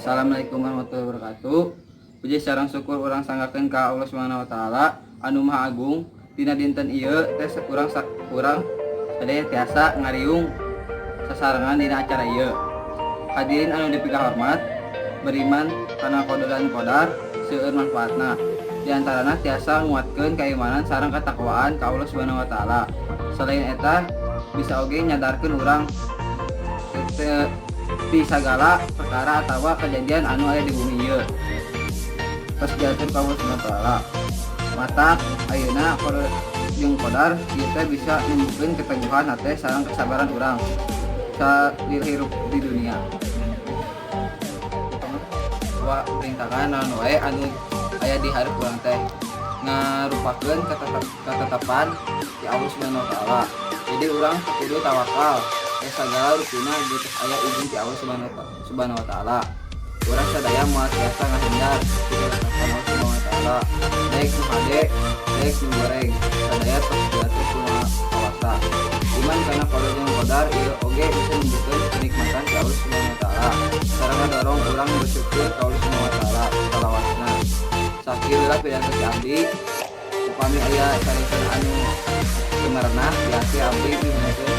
Assalamualaikum warahmatullahi wabarakatuh. Puji sareng syukur urang sanggakeun ka Allah Subhanahu wa Taala anu Maha Agung. Dina dinten ieu teh urang sadaya tiasa ngariung sasarengan dina acara ieu. Hadirin anu dipikahormat, beriman kana qada dan qadar seueur manfaatna. Di antarana tiasa nguatkeun keimanan sareng ketakwaan ka Allah Subhanahu wa Taala. Selain eta, bisa oge nyadarkeun urang ti sagala perkara atawa kejadian anu aya di bumi ieu. Tos diatur ka Allah Subhanahu wa Taala. Matak ayeuna qada jeung qadar ieu teh bisa numbuhkeun keteguhan hate sareng kesabaran urang salila hirup di dunia. Wa perintahkan naon wae anu aya di hareup urang teh ngarupakeun ketetapan di Allah Subhanahu wa Taala. Jadi urang kudu tawakal ya, sagala rupina geus aya izin ti Allah Subhanahu wa Taala. Urang sadaya moal tiasa ngahindar ti ketetapan Allah Subhanahu wa Taala. Daek nu hade, daek nu goreng, sadaya tos diatur ku Maha Kawasa. Iman kana qada jeung qadar ieu oge bisa numbuhkeun kenikmatan ti Allah Subhanahu wa Taala sareng ngadorong urang bersyukur ka Allah Subhanahu wa Taala salawasna. Sakieu heula pidato ti abdi. Upami aya carita anu teu merenah di hati, abdi nyuhunkeun.